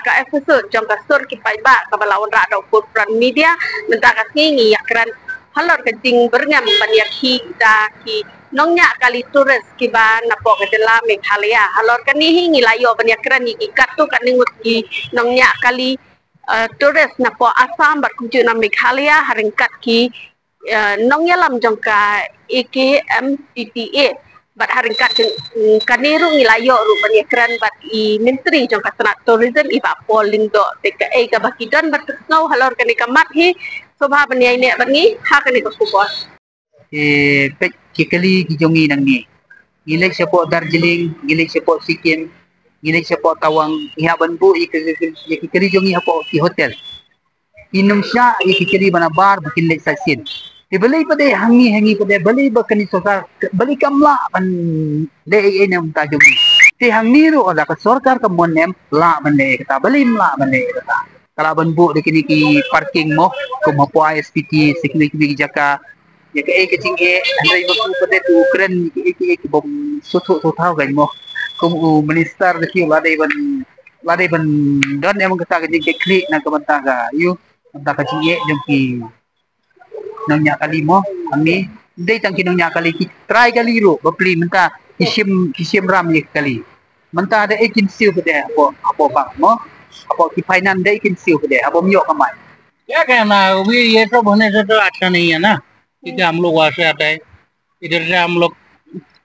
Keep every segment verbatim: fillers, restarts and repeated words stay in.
ka episode jong ka Sur Ki Paidbah kaba la wanrah da u Forefront Media. Mynta ka sngi ngi ïakren halor ka jingbyrngem ban ïakhih da ki nongñiah kali tourist kiba napoh ka jylla Meghalaya. Halor kane hi ngi la ïoh ban ïakren ïa ki katto katne ngut ki nongñiah kali, eh, tourist napoh Assam bad kumjuh na Meghalaya ha ryngkat ki, eh, nongïalam jong ka A K M T T A. Bad ha ryngkat jong, mm, kane ruh ngi la ïoh ruh ban ïakren bad i Myntri jong ka tnat Tourism, i Bah Paul Lyngdoh. Te kaei kaba ki don ban pynsngew halor kane ka mat hi, sngewbha ban ïaineh bad ngi ha kane ka khubor. Ki peit ki kali ki jong ngi nangne. Ngi leit shapoh Darjeeling, ngi leit shapoh Sikkim, ngi leit shapoh Tawang, ngi hap ban buh ïa ki, ïa ki kali jong ngi hapoh ki hotel. Ki nym shah ïa ki kali ba nabar ba kin leit sha sien. Te balei pat de hangne, hangne pat de balei ba kane sorkar, balei kam lah ban leh ei ei na ka bynta jong ngi. Te hangne ruh lada ka sorkar ka mon em lah ban leh ïa kata, balei ym lah ban leh ïa kata. Ka lah ban buh da kine ki parking mo, kum hapoh I S P T, sa kine kine ki jaka. Ïa kaei ka jingeh, hynrei ma ku pat de u kren ïa kaei kaei ki bym sngewthuh sngewthaw kein mo. Kum u minister da ki la dei ban, la dei ban don em kata ka jingkitkhlieh na ka bynta ka, ïa, bynta ka jingeh jong ki nongñiah kali mo, hangne. Dei tang ki nongñiah kali, ki trai kali ruh bapli mynta ki shim, ki shim ram ïa ki kali. Mynta da ei kin siew pat de hapoh, hapoh bank mo, hapoh ki finance da ei kin siew pat de, hapoh ym ïoh kamai. क्या कहना है, अभी ये सब होने से तो अच्छा नहीं है ना, क्योंकि हम लोग वहाँ से आता है, इधर से हम लोग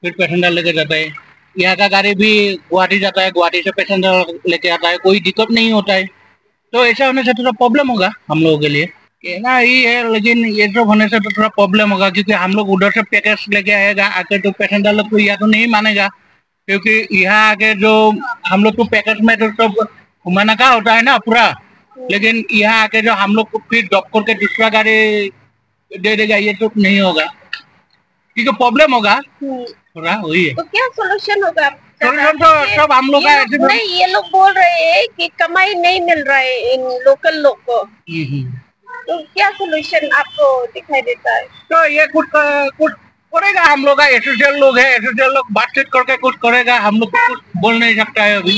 फिर पैसेंजर लेके जाता है, यहाँ का गाड़ी भी गुवाहाटी जाता है, गुवाहाटी से पैसेंजर लेके आता है, कोई दिक्कत नहीं होता है। तो ऐसा होने से थोड़ा प्रॉब्लम होगा हम लोगों के लिए। कहना ही है, लेकिन ये सब होने से तो थोड़ा प्रॉब्लम होगा, क्योंकि हम लोग उधर से पैकेज लेके आएगा, आके तो पैसेंजर लोग तो या तो नहीं मानेगा, क्योंकि यहाँ आके जो हम लोग को पैकेज में तो सब घुमाना का होता है ना पूरा, लेकिन यहाँ आके जो हम लोग को फिर ड्रॉप करके दूसरा गाड़ी दे देगा, ये तो नहीं होगा, क्योंकि प्रॉब्लम होगा। हम्म। थोड़ा वही है। तो क्या सॉल्यूशन होगा आपका? सॉल्यूशन तो ये, सब हम लोग ये का लोग, ऐसे नहीं, ये लोग बोल रहे हैं कि कमाई नहीं मिल रहा है इन लोकल लोग को। हम्म, हम्म। तो क्या सॉल्यूशन आपको दिखाई देता है? तो ये कुछ क-, कुछ करेगा, हम लोग का एसोसिएशन लोग है, एसोसिएशन लोग बातचीत करके कुछ करेगा, हम लोग को कुछ बोल नहीं सकता है अभी।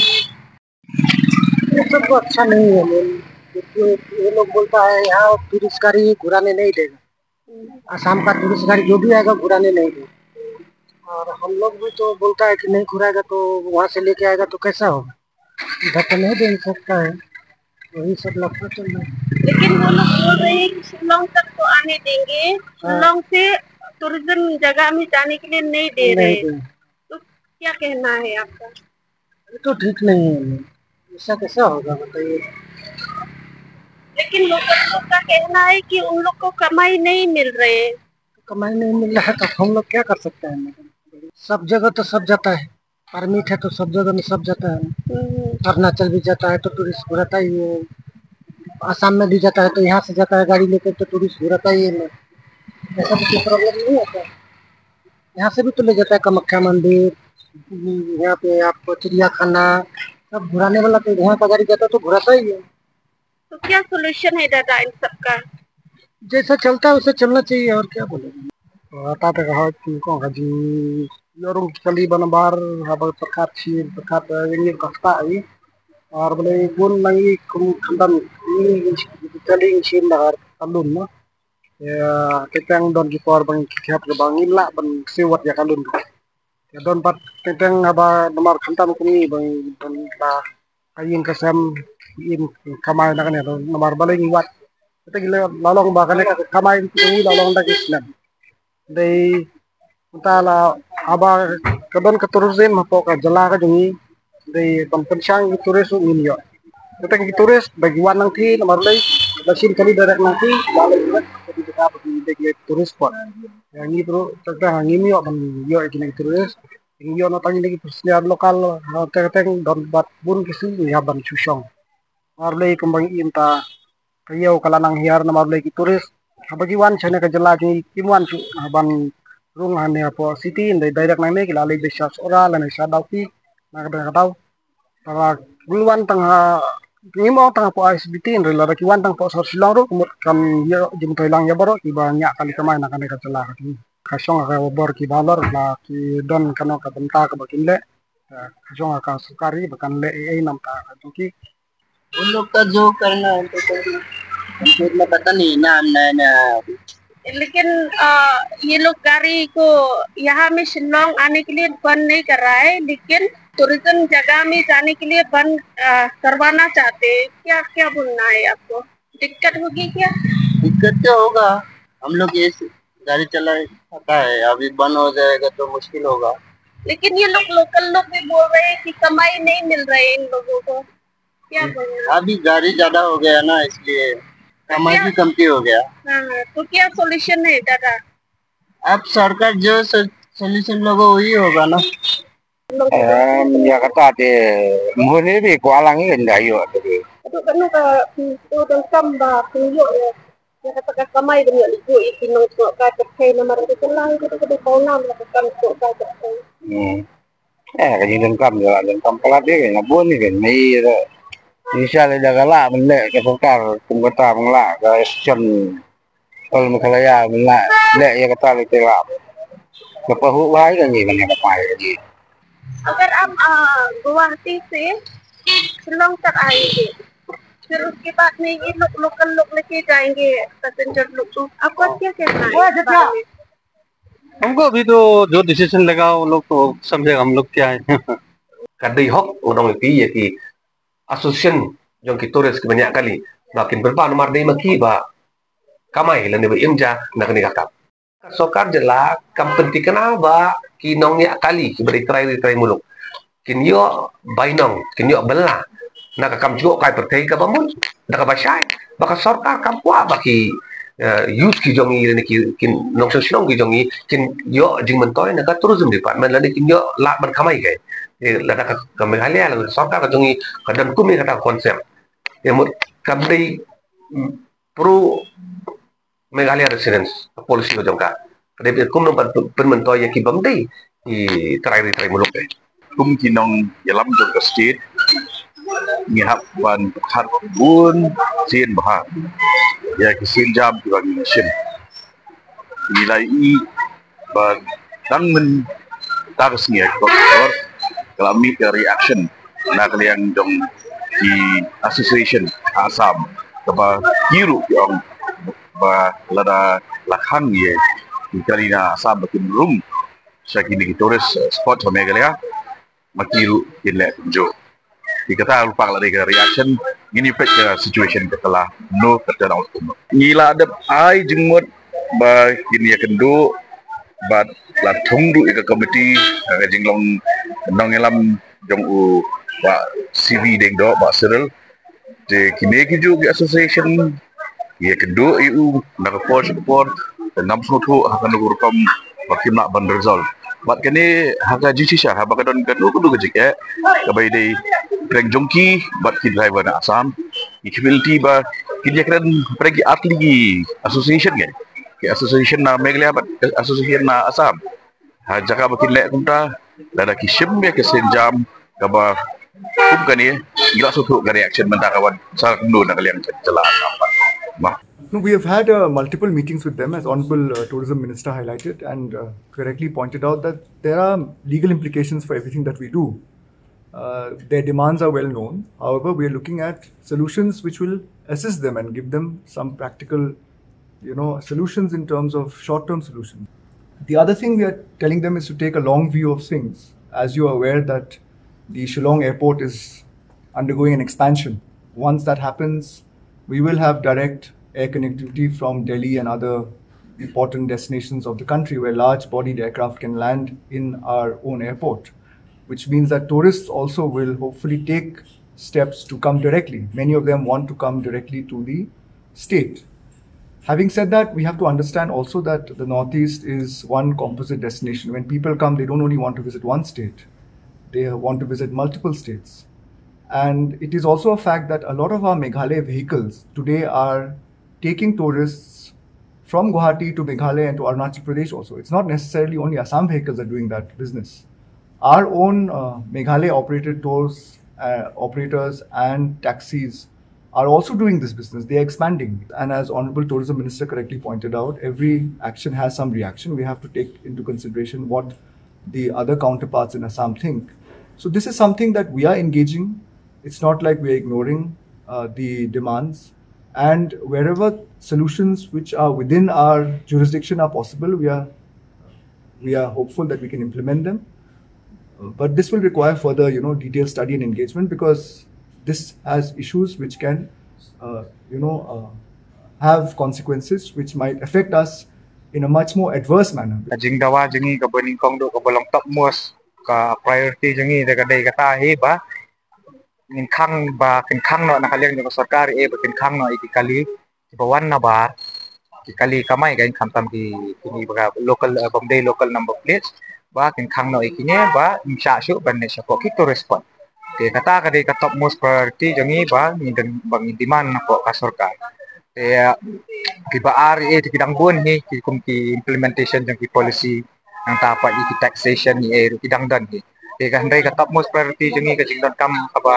ये सब तो अच्छा नहीं है मैम, क्योंकि ये लोग बोलता है यहाँ टूरिस्ट गाड़ी घुराने नहीं देगा, आसाम का टूरिस्ट गाड़ी जो भी आएगा घुराने नहीं देगा। और हम लोग भी तो बोलता है कि नहीं घुराएगा तो वहाँ से लेके आएगा तो कैसा होगा, इधर तो नहीं दे सकता है, वही सब लफड़ा चल रहा है। लेकिन वो लोग बोल रहे हैं कि शिलोंग तक तो आने देंगे, हाँ। शिलोंग से टूरिज्म जगह में जाने के लिए नहीं दे रहे। नहीं दे। तो क्या कहना है आपका? ये तो ठीक नहीं है मैम, ऐसा कैसा होगा बताइए? लेकिन लोकल लोग का कहना है कि उन लोग को कमाई नहीं मिल रहे। कमाई नहीं मिल रहा है तो हम लोग क्या कर सकते हैं मैडम? सब जगह तो सब जाता है, परमिट है तो सब जगह में सब जाता है। हम्म। अरुणाचल भी जाता है तो टूरिस्ट घुराता ही है, आसाम में भी जाता है तो यहाँ से जाता है गाड़ी लेकर तो टूरिस्ट घुराता ही है मैम। ऐसा तो कोई प्रॉब्लम नहीं होता है। यहाँ से भी तो ले जाता है कामाख्या मंदिर, यहाँ पे आपको चिड़ियाखाना, सब घुराने वाला तो यहाँ का गाड़ी जाता है तो घुराता ही है। तो क्या सॉल्यूशन है दादा इन सब का? जैसा चलता है वैसे चलना चाहिए और क्या बोलेंगे। Rata te ka hok ki kong ka jingïoh rung ki kali ba nabar haba pyrkhat shi pyrkhat, eh, ïa ngi ka ktah i. Ar balei bun na ngi kum khamtam ngi ki kali ngi shim da ka talun na. Ïa, teng teng don ki por ba ngi ki khap ba ngim lah ban siew wat ïa ka loan. Ïa, don pat teng teng haba namar khamtam kum ngi ba ngi don la ka ïing ka sem im kamai na kane namar balei ngi wad. Kata ngi la long ba kane ka kamai ngi la long da ki snem. Dei mynta la haba ka don ka tourism hapoh ka jylla ka jong ngi. Dei ban pynshang ki tourist ruh ngim ïoh. Teng teng ki tourist ba ki wan nangtei namar lei ba shim kali direct nangtei ba lei direct ka dei ka ba ki dei ki tourist spot. Ïa ngi ruh teng teng ngim ïoh ban ïoh ïa kine ki tourist. Ngi ïoh na tang ïa ki passenger local, ha, teng teng don bad bun ki sngi ngi hap ban shu shong. Namar lei kumba ngi im ta ka ïew ka la nang hiar namar lei ki tourist haba ki wan shane ka jylla ki kim wan shuh ban rung hane hapoh city, hynrei direct nangne ki la leit beit sha Sohra lane sha Dawki na ka dei ka daw. Te la ki wan tang ha, ngim ong tang hapoh I S B T, hynrei lada ki wan tang hapoh sor Shillong ruh ka mut kan ïoh jingmyntoi lang ïa baroh kiba ñiah kali kamai na kane ka jylla ka jong ngi. Ka shong ha ka bor ki ba halor la ki don kano ka bynta kaba kin leh. Ka shong ha ka sorkar ba kan leh ei ei na bynta ka jong ki. उन लोग का जो करना है तो करना। हमको इतना पता नहीं ना, हम नया नया है अभी। लेकिन अ, ये लोग गाड़ी को यहाँ में शिलोंग आने के लिए बंद नहीं कर रहा है, लेकिन टूरिज्म जगह में जाने के लिए बंद अ, करवाना चाहते हैं। क्या क्या बोलना है आपको? दिक्कत होगी क्या? दिक्कत क्या होगा, हम लोग ये गाड़ी चला खाता है, अभी बंद हो जाएगा तो मुश्किल होगा। लेकिन ये लोग लोकल लोग भी बोल रहे हैं कि कमाई नहीं मिल रही है इन लोगों को। क्या बोलना है? अभी गाड़ी ज्यादा हो गया ना, इसलिए कमाई भी कमती हो गया। हाँ, हाँ। तो क्या सॉल्यूशन है दादा? अब सरकार जो सोल्यूशन लगा वही होगा ना। Em, ïa kata te, mhun ni bi kwah lang ïa ka ïoh te bi. Atu kanu ka, tu dang kam ba, tu ïoh ïa. Ïa kata ka kamai ban ïoh, ïoh ïa ki nongthoh ka tyrkhei namar ka jylla ka dei ka dei pawnam la ka kam thoh ka tyrkhei. Hmm. Eh, ka jingdonkam jylla, donkam palat ïa ka, nga bun ïa ka, nga ïa ka. Ngi sa leh da ka lah ban leh ka sorkar kum kata ban lah ka association All Meghalaya ban lah leh ïa kata leh te lah. Ka pahuh bha ïa ka ngi ban ïa ka pai ka ngi. अगर आप अ, गुवाहाटी से शिलोंग तक आएंगे, फिर उसके बाद में ये लोग लोकल लोग लेके जाएंगे पैसेंजर लोग को, आपका क्या कहना है इस बारे में? हमको अभी तो जो डिसीजन लेगा वो लोग तो समझेगा हम लोग क्या है. Ka dei hok ngan ong ïa ki, ïa ki association jong ki tourist kiba ñiah kali ba kin pynpaw namar dei ma ki ba kamai lane ba im ja na kane ka kam. Ka sorkar jylla kam pynthikna ba ki nongñiah kali kiba dei trai ri trai muluk kin ïoh bainong, kin ïoh bylla na ka kam jngohkai pyrthei kaba mut da kaba shai, ba ka sorkar kam kwah ba ki, eh, youth ki jong ngi lane ki, ki nongshong shnong ki jong ngi kin ïoh jingmyntoi na ka tourism department lane kin ïoh lad ban kamai kai. Eh, lada ka, ka Meghalaya lane ka sorkar ka jong ngi ka don kum ïa kata ka concept. Ïa mut kam dei, mm, pro Meghalaya residents, ka policy ka jong ka. Ka dei pynkum nang pyn-, pynmyntoi ïa ki bym dei ki trai ri trai muluk eh. Kum ki nongïalam jong ka state, ngi hap ban pyrkhat bun sien bha ïa ki sienjam kiba ngi shim. Ngi la ïohi ba dang mynta ka sngi ha ki por ka la mih ka reaction na ka liang jong ki association ha Assam, kaba ki ruh ki ong ba lada la khang ïa ki kali na Assam ba kin rung sha kine ki tourist spot ha Meghalaya, ma ki ruh kin leh kumjuh. Te kata ruh pat la dei ka reaction, ngin ïa peit ka situation kata la, no ka turn out kumno. Ngi la dep ai jingmut ba kin ïakynduh bad la thung ruh ïa ka committee, ka jinglong nongïalam jong u Bah C V Diengdoh, Bah Cyril. Te kine kijuh ki association ïakynduh ïa u na ka por sha ka por, te ngam sngewthuh ha kano ka rukom ba kim lah ban resolve. Bad kane ha ka jingshisha haba ka don kano kano ka jingeh kaba ïadei pyrshah jong ki bad ki driver na Assam, ki community ba kin ïakren pyrshah ki ar tylli ki association, ki association na Meghalaya bad association na Assam. Ha jaka ba kin leh kumta, lada ki shim ïa ka sienjam kaba kum kane, ngi la sngewthuh ka reaction mynta ka wan sa kumno na ka liang jylla Assam pat. Bah. No, we have had uh, multiple meetings with them, as Honorable uh, Tourism Minister highlighted and uh, correctly pointed out that there are legal implications for everything that we do. Uh, their demands are well known. However, we are looking at solutions which will assist them and give them some practical, you know, solutions in terms of short-term solutions. The other thing we are telling them is to take a long view of things. As you are aware that the Shillong airport is undergoing an expansion. Once that happens, we will have direct air connectivity from Delhi and other important destinations of the country where large bodied aircraft can land in our own airport, which means that tourists also will hopefully take steps to come directly. Many of them want to come directly to the state. Having said that, we have to understand also that the Northeast is one composite destination. When people come, they don't only want to visit one state, they want to visit multiple states. And it is also a fact that a lot of our Meghalaya vehicles today are taking tourists from Guwahati to Meghalaya and to Arunachal Pradesh also. It's not necessarily only Assam vehicles are doing that business. Our own uh, Meghalaya operated tours, uh, operators and taxis are also doing this business. They are expanding. And as Honorable Tourism Minister correctly pointed out, every action has some reaction. We have to take into consideration what the other counterparts in Assam think. So this is something that we are engaging. It's not like we are ignoring. uh, the demands, and wherever solutions which are within our jurisdiction are possible, we are we are hopeful that we can implement them. Uh, but this will require further, you know, detailed study and engagement, because this has issues which can, uh, you know, uh, have consequences which might affect us in a much more adverse manner. Ka jingdawa jong ngi kaba nyngkong duh kaba long topmost ka priority jong ngi da ka dei kata hi ba ngin khang ba kin khang noh na ka liang jong ka sorkar eh ba kin khang noh ïa ki kali kiba wan na bar, ki kali kamai ka, khamtam ki kini ba local, eh, bym dei local number plate, ba kin khang noh ïa kine ba ngin shah shuh ban leit shapoh ki tourist spot. Te kata ka dei ka topmost priority jong ngi ba ngi deng, ba ngi demand napoh ka sorkar. Te, eh, kiba ar eh te ki dang bun hi ki kum ki implementation jong ki policy, nangta pat ïa ki taxation hi eh ruh ki dang don hi. Te ka hynrei ka topmost priority jong ngi ka jingdonkam kaba,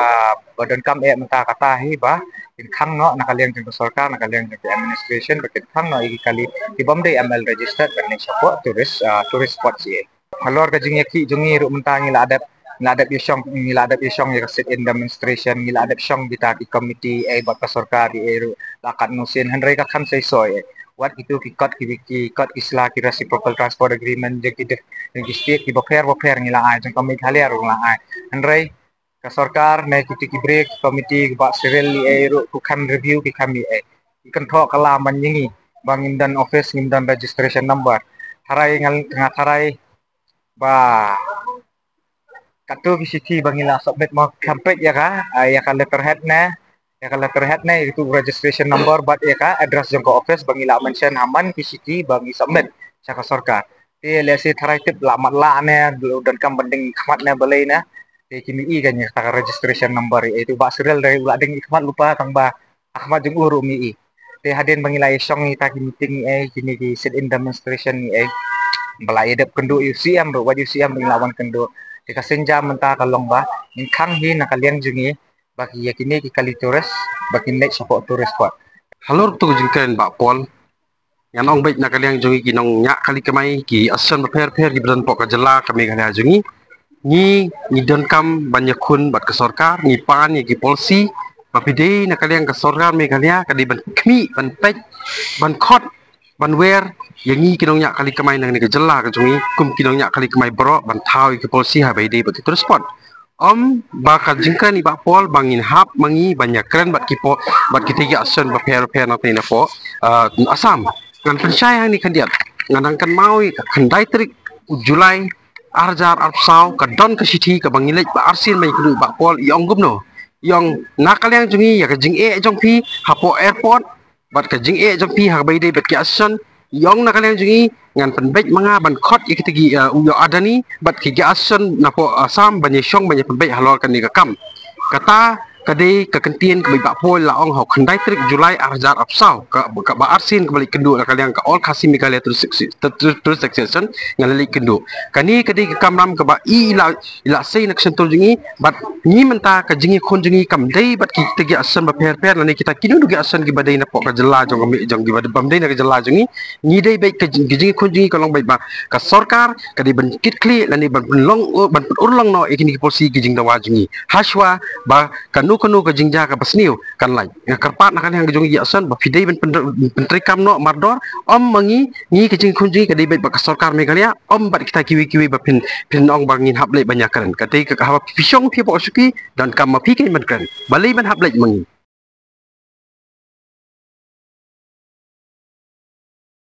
ba donkam eh mynta kata hi ba kin khang noh na ka liang jong ka sorkar, na ka liang jong ka administration, ba kin khang noh ïa ki kali ki bym dei M L registered ban leit shapoh tourist, ah, tourist spot hi eh. Halor ka jingïakhih jong ngi ruh mynta ngi la dep, ngi la dep ïashong, ngi la dep ïashong ïa ka sit-in demonstration, ngi la dep shong kita ki committee eh bad ka sorkar eh ruh la katno sien, hynrei ka kham sei soi eh. Wat kitu ki kot ki, ki kot ki sla ki reciprocal transport agreement jong ki def, jong ki state kiba pher ba pher ngi la ai, jong ka Meghalaya ruh ngi la ai. Hynrei ka sorkar ne kiti ki briew ki committee kiba serial ïa ei ruh ki kham review, ki kham ïa ei. Ki kynthoh ka la man ïa ngi ba ngim don office, ngim don registration number. Tharai ngan, nga tharai ba katto ki shithi ba ngi la submit, ma kham peit ïa ka, ah, ïa ka letterhead ne, ïa ka letterhead ne, ïa ka registration number bad ïa ka address jong ka office ba ngi la mention ha man ki shithi ba ngi submit sha ka sorkar. Te lehse tharai tip la matlah ne, donkam ban deng khmat ne balei ne, te ki mih ïa kane ka registration number, eh, ïa tu ba serial dei u la deng khmat lypa tang ba ha khmat jong u ruh mih ïa. Te hadien ba ngi la ïashong ïa kita ki meeting ïa ei, kine ki sit-in demonstration ïa ei, ba la ïadep kynduh ïa u C M ruh, wat ïa u C M ruh ngi la wan kynduh. Te ka sienjam mynta ka long ba ngin khang hi na ka liang jong ngi ba ki, ïa kine ki kali tourist ba kin leit shapoh tourist spot. Halor tu ka jingkren Bah Paul, ngan ong beit na ka liang jong ngi ki nongñiah kali kamai, ki association bapher bapher kiba don hapoh ka jylla ka Meghalaya jong ngi. Ngi, ngi donkam ban ïakhun bad ka sorkar, ngi pan ïa ki policy ba phi dei na ka liang ka sorkar Meghalaya ka dei ban khmih, ban peit, ban khot, ban wer ïa ngi ki nongñiah kali kamai na kane ka jylla ka jong ngi, kum ki nongñiah kali kamai baroh, ban thaw ïa ki policy ha ba ïadei bad ki tourist spot. Ym ba ka jingkren i Bah Paul ba ngin hap ma ngi ban ïakren bad ki po, bad kita ki association bapher bapher na tei na poh, ah, Assam. Ngan pynshai hangne khyndiat, ngan nang kynmaw ïa ka khyndai tarik u July ar hajar arphew saw, ka don ka shithi kaba ngi leit ba arsien ban ïakynduh i Bah Paul, i ong kumno? I ong na ka liang jong ngi ïa ka jingeh jong phi hapoh airport bad ka jingeh jong phi ha kaba ïadei bad ki association, i ong na ka liang jong ngi ngan pynbeit ma nga ban khot ïa kita ki, uh, u ïoh Adani bad ki, ki association napoh Assam ban ïashong ban ïapynbeit halor kane ka kam. Kata ka dei ka kyntien kaba i Bah Paul la ong ha u khyndai tarik July ar hajar arphew saw, ka, kaba arsien kaba leit kynduh na ka liang ka All Khasi Meghalaya Tourist Associ-, Tourist Association, ngan leit kynduh. Kane ka dei ka kamram kaba i la, i la sei na ka shyntur jong ngi, bad ngi mynta ka jingïakhun jong ngi kam dei bad kita ki association bapher bapher lane kita kino kino ki association kiba dei napoh ka jylla jong ka Mi-, jong kiba bym dei na ka jylla jong ngi. Ngi dei beit ka jing, ka jingïakhun jong ngi ka long beit ba ka sorkar ka dei ban kit khlieh lane ban pynlong, ban pynurlong noh ïa kine ki policy ki jingdawa jong ngi. Hashwa ba kano kano ka jingjia kaba sniew kan lait. Nga kyrpad na ka liang jong ngi ki association ba phi dei ban pyn, pyntreikam noh mardor, ym ma ngi, ngi ka jingïakhun jong ngi ka dei beit bad ka sorkar Meghalaya, ym bad kita kiwei kiwei ba phin, phin ong ba ngin hap leit ban ïakren. Kata ka haba phi shong phi hapoh shuki, donkam ma phi kein ban kren. Balei ban hap leit ma ngi?